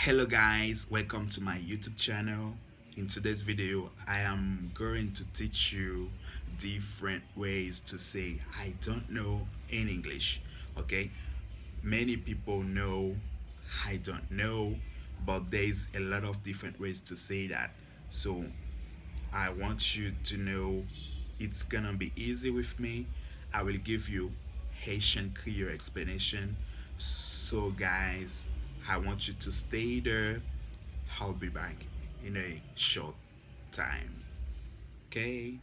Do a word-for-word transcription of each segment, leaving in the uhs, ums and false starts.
Hello guys, welcome to my YouTube channel. In today's video, I am going to teach you different ways to say "I don't know" in English. Okay? Many people know "I don't know," but there's a lot of different ways to say that. So I want you to know it's gonna be easy with me. I will give you Haitian Creole explanation. So guys, I want you to stay there. I'll be back in a short time. Okay?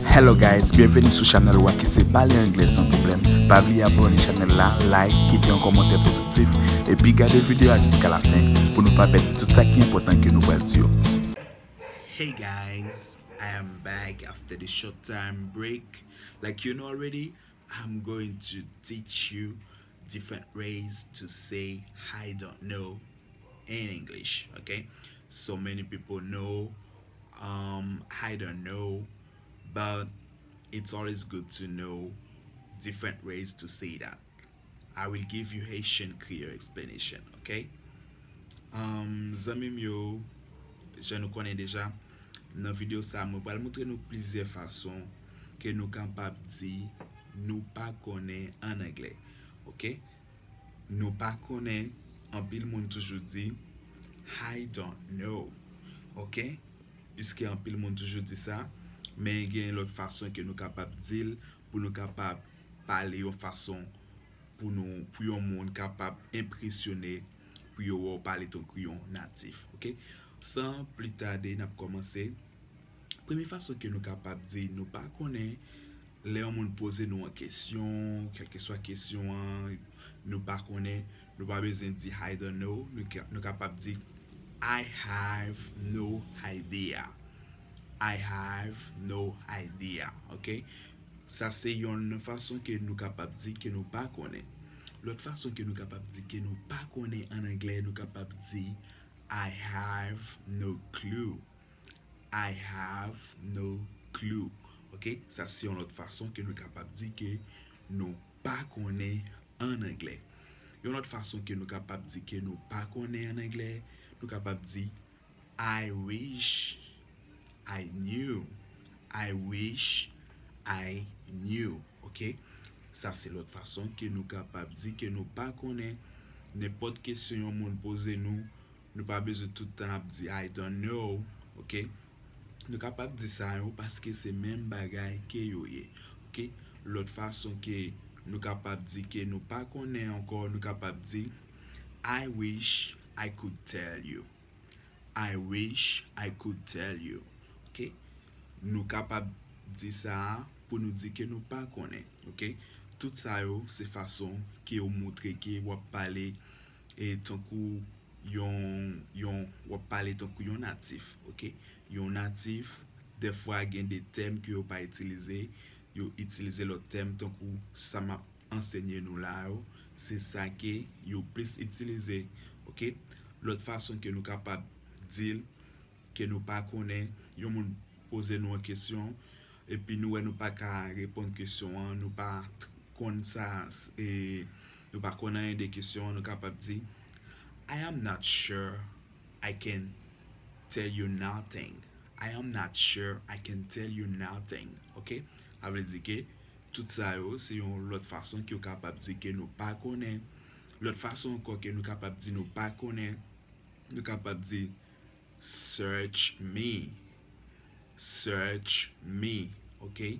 Hello guys, byenveni sou chanèl ou a ki se Pale Anglè San Pwoblèm. Pa bliye abòne chanèl la, like, kite yon kòmantè pozitif, epi gade videyo a jiska lafen pou nou pa pèdi tout sa ki enpòtan ke nou pral di yo. Hey guys, I am back after the short time break. Like you know already, I'm going to teach you different ways to say "I don't know" in English, okay? So many people know um, "I don't know," but it's always good to know different ways to say that. I will give you Haitian Creole explanation, okay? Um, zanmi m yo, jan nou konnen deja, nan videyo sa a, mwen pral montre nou plizyè fason ke nou kapab di "nou pa konnen" an anglè, okay? "Nou pa konnen," anpil moun toujou di "I don't know," okay? Piske anpil moun toujou di sa, men gen lòt fason ke nou kapab di l pou nou kapab pale yon fason pou nou, pou yon moun kapab enpresyone, pou yo wè w pale tankou yon natif, okay? San pli tade, n ap kòmanse. Premye fason ke nou kapab di "nou pa konnen", lè yon moun poze nou yon kesyon, kèlkeswa kesyon an, nou pa konnen, nou pa bezwen di "I don't know", nou ka, nou kapab di "I have no idea." "I have no idea," okay? Sa se yon fason ke nou kapab di ke nou pa konnen. Lòt fason ke nou kapab di ke nou pa konnen an anglè, nou kapab di "I have no clue." "I have no clue." Okay? Sa se yon lòt fason ke nou kapab di ke nou pa konnen an anglè. Yon lòt fason ke nou kapab di ke nou pa konnen an anglè, nou kapab di "I wish I knew." "I wish I knew." Okay? Sa se lòt fason ke nou kapab di ke nou pa konnen. Nenpòt kesyon yon moun poze nou, nou pa bezwen tout tan ap di "I don't know," okay? Nou kapab di sa yo paske se menm bagay ke yo ye, okay? Lòt fason ke nou kapab di ke nou pa konnen ankò, nou kapab di "I wish I could tell you." "I wish I could tell you." Okay? Nou kapab di sa a pou nou di ke nou pa konnen, okay? Tout sa yo se fason ke w montre ke w ap pale e tankou yon, yon, w ap pale tankou yon natif, okay? Yon natif, dèfwa gen de tèm ke yo pa itilize, yo itilize lòt tèm tankou sa m ap ansenye nou la yo, se sa ke yo plis itilize, okay? Lòt fason ke nou kapab di l, ke nou pa konnen, yon moun poze nou yon kesyon, epi nou wè nou pa ka reponn kesyon an, nou pa t-, konn sa, e, nou pa konn anyen de kesyon an, nou kapab di, "I am not sure I can tell you nothing." "I am not sure I can tell you nothing." Okay? Sa vle di ke tout sa yo, se yon lòt fason ke w kapab di ke nou pa konnen. Lòt fason ankò ke nou kapab di nou pa konnen, nou kapab di, "Search me." "Search me." Okay?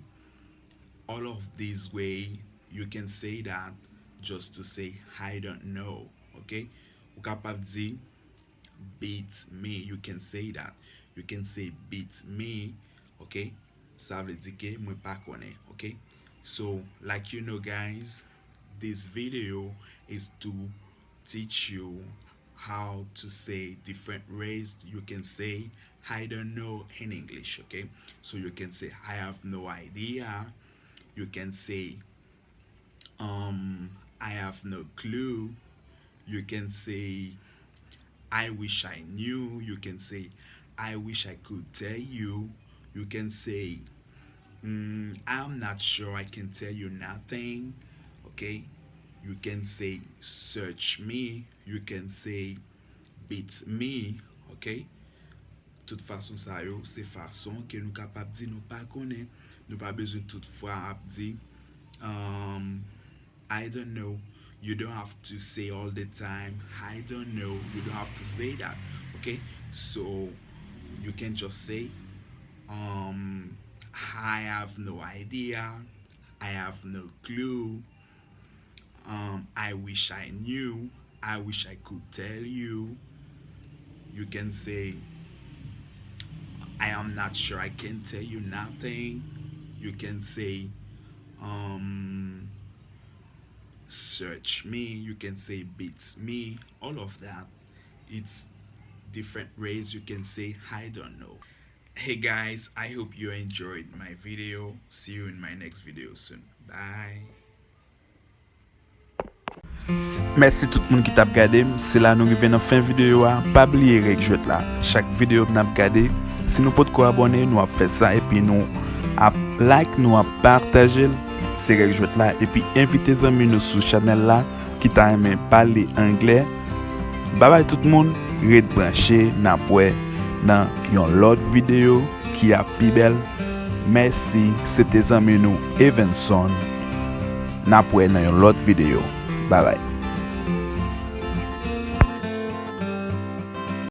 All of these way, you can say that just to say, "I don't know." Okay? Ou kapab di, "Beat me." You can say that. You can say, "Beat me." Okay? Sa vle di ke mwen pa konnen. Okay? So, like you know, guys, this video is to teach you how to say different ways you can say "I don't know" in English, okay? So you can say, "I have no idea." You can say, um, "I have no clue." You can say, I wish I knew. You can say, I wish I could tell you. You can say, mm, I'm not sure I can tell you nothing. Okay? You can say, search me. You can say, beat me. Okay? Tout fason sa yo, se fason ke nou kapab di nou pa konnen. Nou pa bezwen tout fwa ap di, um, I don't know. You don't have to say all the time, I don't know. You don't have to say that. Okay? So you can just say, um, I have no idea. I have no clue. Um, I wish I knew. I wish I could tell you. You can say, I am not sure I can tell you nothing. You can say, um, search me. You can say, beat me. All of that. It's different ways you can say, I don't know. Hey guys, I hope you enjoyed my video. See you in my next video soon. Bye. Mèsi tout moun ki t ap gade m. Se la nou rive nan fen videyo a. Pa bliye règ jwèt la. Chak videyo n ap gade, si nou potko abòne, nou ap fè sa epi nou ap like, nou ap pataje l. Se règ jwèt la. Epi envite zanmi nou sou chanèl la ki ta renmen pale anglè. Babay tout moun, ret branche, n ap wè nan yon lòt videyo ki ap pi bèl. Mèsi, se te zanmi nou Evenson. N ap wè nan yon lòt videyo. Babay.